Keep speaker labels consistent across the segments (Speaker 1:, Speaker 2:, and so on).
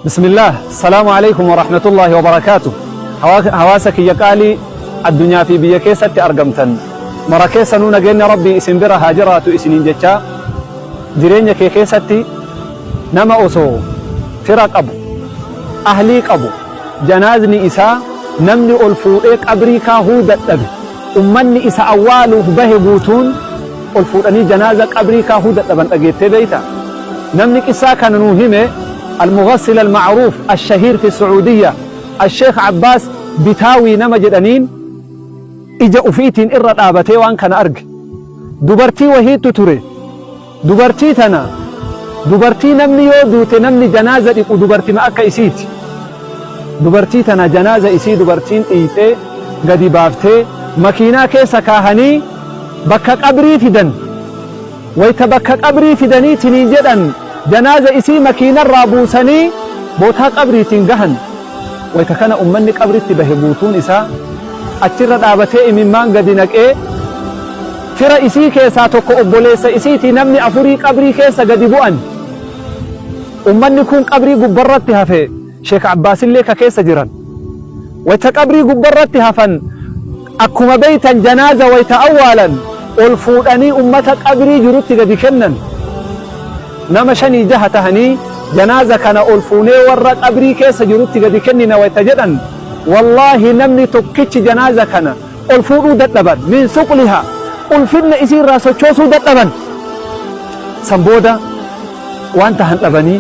Speaker 1: Bismillaah, Salaamu Aleykum Warahmatullaahi Wabarakaatuh. Hawaasa kiyya qaalii addunyaa fi biyya keessatti argamtan mara keessanuu nageenni Rabbii isin bira haa jiraatu isiniin jechaa, jireenya kee keessatti nama osoo fira qabu, ahlii qabu, janaazni isaa namni ol fuudhee qabrii kaahuu dadhabe, ummanni isa awwaaluuf bahe guutuun ol fuudhanii janaaza qabrii kaahuu dadhaban dhageettee beeytaa? Namni qissaa kana nuu hime Al-Mughassil Al-Ma'ruuf Ash-Shahiir fi Su'uudiyya Ash-Sheekh Abbaas Bitaawii nama jedhaniin ija ufiitiin irra dhaabatee waan kana arge. Dubartii wahiittu ture. Dubartii tana dubartii namni yoo duute namni janaaza dhiqu dubartima akka isiiti. Dubartii tana janaaza isii dubartiin dhiiyxee gadi baaftee makiinaa keessa kaahanii bakka qabrii fidan. Wayta bakka qabrii fidanii tiniin jedhan janaaza isii makiinarraa buusanii bootaa qabriitiin gahan. Wayta kana ummanni qabritti bahe guutuun isaa achirra dhaabatee imimmaan gadi naqee fira isii keessaa tokko obboleessa isiitii namni afurii qabrii keessa gadi bu'an. Ummanni kun qabrii gubbarratti hafe Sheek Abbaasillee ka keessa jiran. Wayta qabrii gubbarratti hafan akkuma beeytan janaaza wayta awwaalan ol fuudhanii ummata qabrii jirutti gadi kennan. Nama shanii jaha tahanii janaaza kana ol fuunee warra qabrii keessa jirutti gadi kennina wayta jedhan wallaahi namni tokkichi janaaza kana ol fuudhuu dadhaban, min suqliha, ulfinna isii irraa sochoosuu dadhaban. San booda waan tahan dhabanii,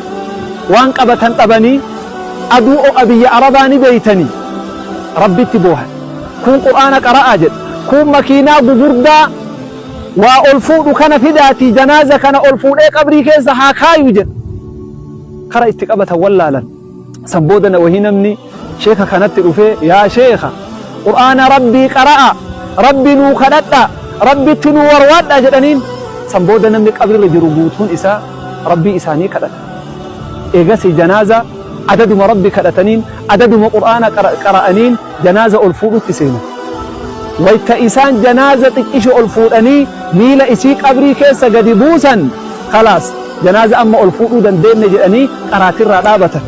Speaker 1: waan qabatan dhabanii, aduu o'a biyya Arabaa ni beeytanii, Rabbitti boohan. Kuun Qur'aana qara'aa jedhe, kuun makiinaa gugurdaa waa ol fuudhu kana fidaatii janaaza kana ol fuudhee qabrii keessa haa kaayu jedhe. Kara itti qabatan wallaalan. San booda na wahii namni sheeka kanatti dhufee, yaa sheeka, Qur'aana Rabbii qara'a, Rabbi nuu kadhadha, Rabbitti nuu warwaadha jedhaniin. San booda namni qabrirra jiru guutuun isaa Rabbii isaanii kadhata. Eegasii janaaza adaduma Rabbi kadhataniin, adaduma Qur'aana qara'aniin janaaza ol fuudhutti seenan. Wayta isaan janaaza xiqqisho ol fuudhanii miila isii qabrii keessa gadi buusan, khalaas janaaza amma ol fuudhuu dandeenne jedhanii qaraatirraa dhaabatan.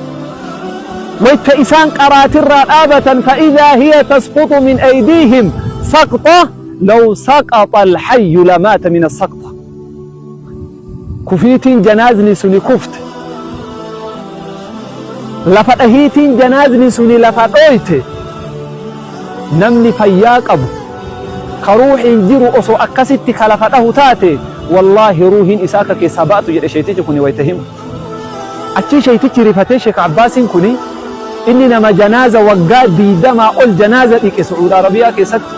Speaker 1: Wayta isaan qaraatirraa dhaabatan, fa'idhaa hiya tasquxu min aydiihim saqxa law saqaxa alhayyu lamaata min assaqxa. Kufiitiin janaazni suni kufte, lafa dhahiitiin janaazni suni lafa dhooyte, namni fayyaa qabu ka ruuhiin jiru osoo akkasitti ka lafa dhahu taate, wallaahi ruuhiin isaa akka keessaa ba'atu jedhe sheeytichi kuni wayta himu. Achii sheeytichi rifatee, Sheek Abbaasiin kuni inni nama janaaza waggaa 20 ol janaaza dhiqe Su'uud Arabiyaa keessatti,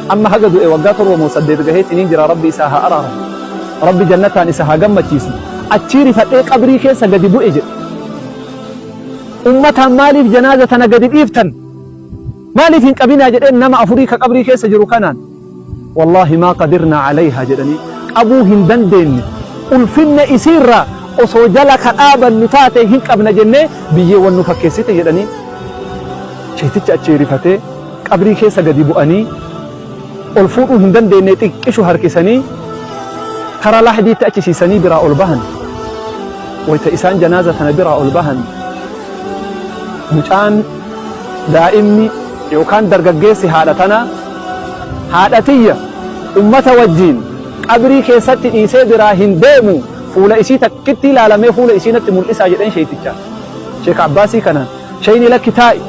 Speaker 1: amma haga du'e waggaa 7 moo 8 gaheetiniin jira, Rabbi isaa haa araaramu. Rabbi jannataan isa haa gammachiisu. Achii rifadhee qabrii keessa gadi bu'e jedhe. Ummataan maaliif janaaza tana gadi dhiiftan? Maaliif hin qabinaa jedheen nama afurii ka qabrii keessa jiru kanaan. Wallaahi maa qadirnaa alayhaa jedhanii, qabuu hin dandeenye. Ulfinna isiirraa osoo jala ka dhaabannu taate hin qabna jennee biyyee wan nu fakkeessite jedhanii. Sheektichi achii rifatee qabrii keessa gadi bu'anii ol fuudhuu hin dandeenne, xiqqishu harkisanii kara lahdiitti achi siisanii biraa ol bahan. Wayta isaan janaaza tana biraa ol bahan, mucaan daa'imni yookaan dargaggeessi haadha tanaa, haadha tiyya ummata wajjiin qabrii keessatti dhiisee biraa hin deemu, fuula isii takkitti ilaalamee fuula isii natti mul'isaa jedheen sheeytichaan. Sheek Abbaasii kanaan sheeyni lakki taa'i,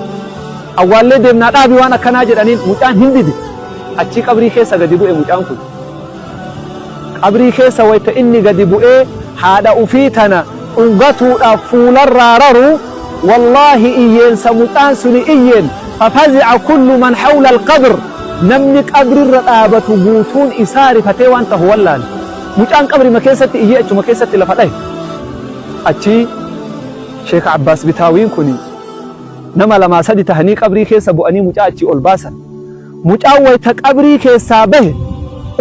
Speaker 1: awwaallee deemnaa, dhaabi waan akkanaa jedhaniin. Mucaan hin dide. Achii qabrii keessa gadi bu'e mucaan kun. Qabrii keessa wayta inni gadi bu'ee haadha ufii tana dhungatuudhaaf fuularraa raru, wallaahi iyyeensa mucaan suni iyyeen, fafazi'a kullu man hawla alqabr, namni qabrirra dhaabatu guutuun isaa rifatee waan tahu wallaale. Mucaan qabrima keessatti iyyee achuma keessatti lafa dhahe. Achii Sheek Abbaas Bitaawiin kuni nama lamaa sadi tahanii qabrii keessa bu'anii mucaa achii ol baasan. Mucaan wayta qabrii keessaa bahe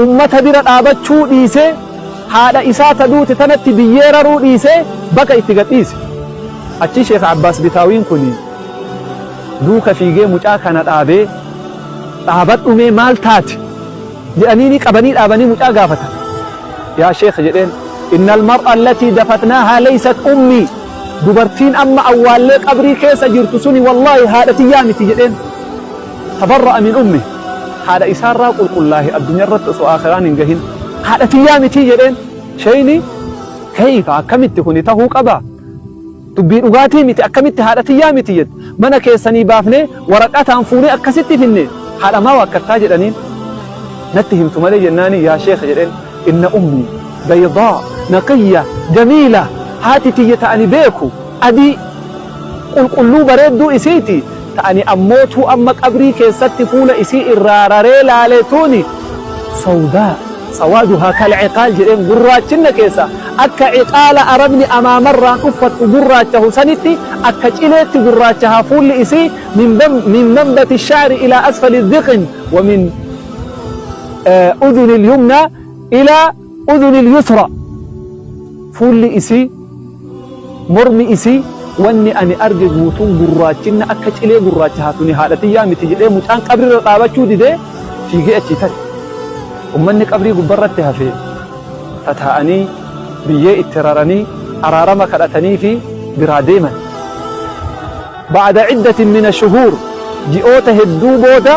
Speaker 1: ummata bira dhaabachuu dhiisee, haadha isaa ta duute tanatti biyyee raruu dhiisee baqa itti gad dhiise. Achii Sheekh Abbaas Bitaawiin kuni duuka fiigee mucaa kana dhaabee, dhaabadhu mee, maal taate jedhaniinii qabanii dhaabanii mucaa gaafatan. Yaa Sheekh jedheen, innal mar'a allatii dafatnaahaa laysat ummii. Dubartiin amma awwaallee qabrii keessa jirtu suni wallaahi haadha tiyyaa miti jedheen. Tabarra'a min ummih. Haadha isaarraa qulqullaahe addunyaarratti osoo aakhiraan hin gahin. Haadha tiyyaa miti jedheen. Sheeyni kayfa akkamitti kuni tahuu qaba? Dubbii dhugaatii miti akkamitti haadha tiyyaa miti jette. Mana keessanii baafnee waraqataan fuunee akkasitti finne haadha maa waakkattaa jedhaniin. Natti himtu malee jennaani yaa sheekh jedheen inna ummii baydaa naqiyya jamiila haati tiyya ta ani beeku adii qulqulluu bareedduu isiiti ta ani ammootuu amma qabrii keessatti fuula isii irraa raree laale tuni sawdaa Sawaaduhaa kal ciqaal jedheen gurraachinna keessa akka ciqaala arabni amaamarraan uffattu gurraachahu sanitti akka cileetti gurraachaha fuulli isii min manbati sha'ri ilaa asfali dhiqn wa min udhuni lyumna ilaa udhuni lyusra fuulli isii mormi isii wanni ani arge guutuun gurraachinna akka cilee gurraachaha tuni haadha tiyyaa miti jedhee mucaan qabrirra dhaabachuu didee fiigee achii tare. Ummanni qabrii gubbarratti hafe tataa'anii biyyee itti raranii araarama kadhataniifii biraa deeman. Ba'da iddatin mina shuhuur ji'oota hedduu booda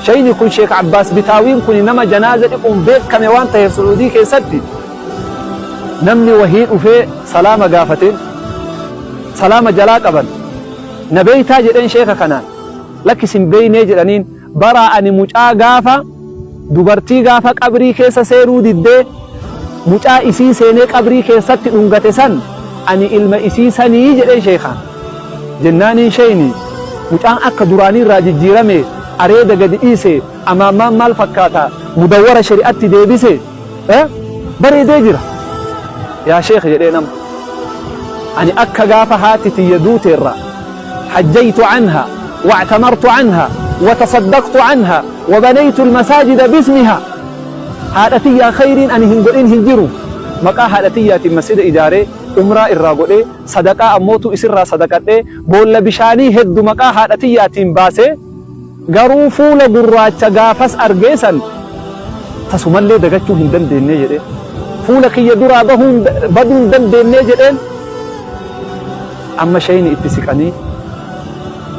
Speaker 1: sheyni kun Sheek Abbaas Bitaawiin kuni nama janaaza dhiquun beekkame waan taheef Su'uudii keessatti namni wahii dhufee salaama gaafateen salaama jalaa qaban. Na beeytaa jedheen sheeka kanaan. Lakki sin beeynee jedhaniin. Baraa ani mucaa gaafa dubartii gaafa qabrii keessa seenuu diddee mucaa isii seenee qabrii keessatti dhungate san ani ilma isii sanii jedheen sheekaan. Jennaaniin sheeyni mucaan akka duraanii irraa jijjiirame areeda gadi dhiise amaammaan maal fakkaata mudawwara sheri'atti deebise bareedee jira. Yaa sheekh jedheen amma ani akka gaafa haati tiyya duute irraa حجيت عنها واعتمرت عنها وتصدقت عنها وبنيت المساجد باسمها haadha tiyyaa khayriin ani hin godhin hin jiru maqaa haadha tiyyaatiin masjida ijaaree umraa irraa godhee sadaqaa ammootu isirraa sadaqadhee boolla bishaanii heddu maqaa haadha tiyyaatiin baasee garuu fuula gurraacha gaafas argee san tasumallee dagachuu hin dandeennee jedhee fuula kiyya duraa bahuun baduu hin dandeennee jedheen. Amma sheyni itti siqanii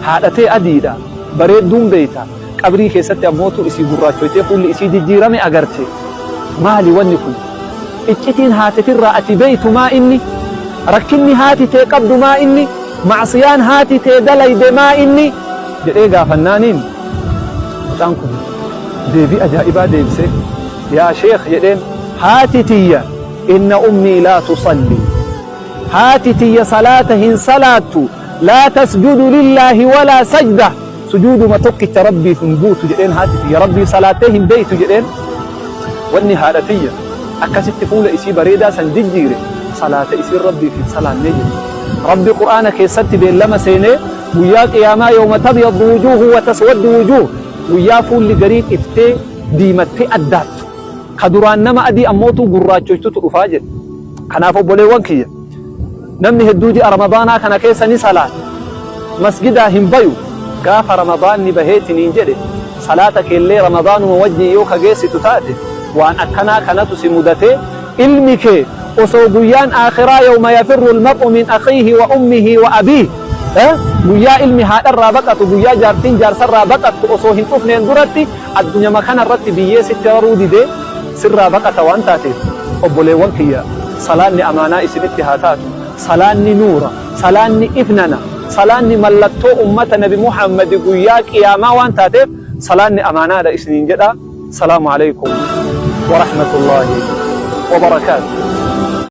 Speaker 1: haadha tee adiidha bareedduun beeyta qabrii keessatti ammootu isii gurraachoytee fuulli isii jijjiirame agarte maali wanni kun iccitiin haatetirraa ati beeytu maa inni rakkinni haati tee qabdu maa inni ma'siyaan haati tee dalayde maa inni jedhee gaafannaaniin mucaan kun deebii ajaa'ibaa deebisee yaa sheekh jedheen haati tiyya inna ummii laa tusalli Haati tiyya salaata hin salaattu, laa tasjudu lillaahi walaa sajda, sujuuduma tokkicha Rabbiif hin buutu jedheen haati tiyya Rabbiif salaattee hin beeytu jedheen. Wanni haadha tiyya akkasitti fuula isii bareedaa san jijjiire salaata isiin Rabbiif hin salaannee jedhe. Rabbi Qur'aana keessatti beellama seenee guyyaa qiyaamaa yawma tabyaddu wujuuhu wa taswaddu wujuuh guyyaa fuulli gariin iftee diimattee addaattu ka duraan nama adii ammootuu gurraachoytutu dhufaa jedhe. Kanaaf obboleewwan kiyya namni hedduu ji'a ramadaanaa kana keessa ni salaata masgidaa hin bayu gaafa ramadaanni baheetiniin jedhe salaata keellee ramadaanuma wajjin yoo ka geessitu taate waan akkanaa kanatu si mudatee ilmi kee osoo guyyaan aakhiraa yawma yafirru almar'u min akhiihi wa ummihi wa abiih guyyaa ilmi haadharraa baqatu guyyaa jaartiin jaarsarraa baqattu osoo hin dhufneen duratti addunyama kanarratti biyyee sitti raruu didee sirraa baqata waan taateef obboleewwan kiyya salaanni amaanaa isinitti haa taatu salaanni nuura salaanni ifnana salaanni mallattoo ummata nabi Muhammadi guyyaa qiyaamaa waan taateef salaanni amaanaadha isiniin jedha salaamu aleykum warahmatullaahi wabarakaatu.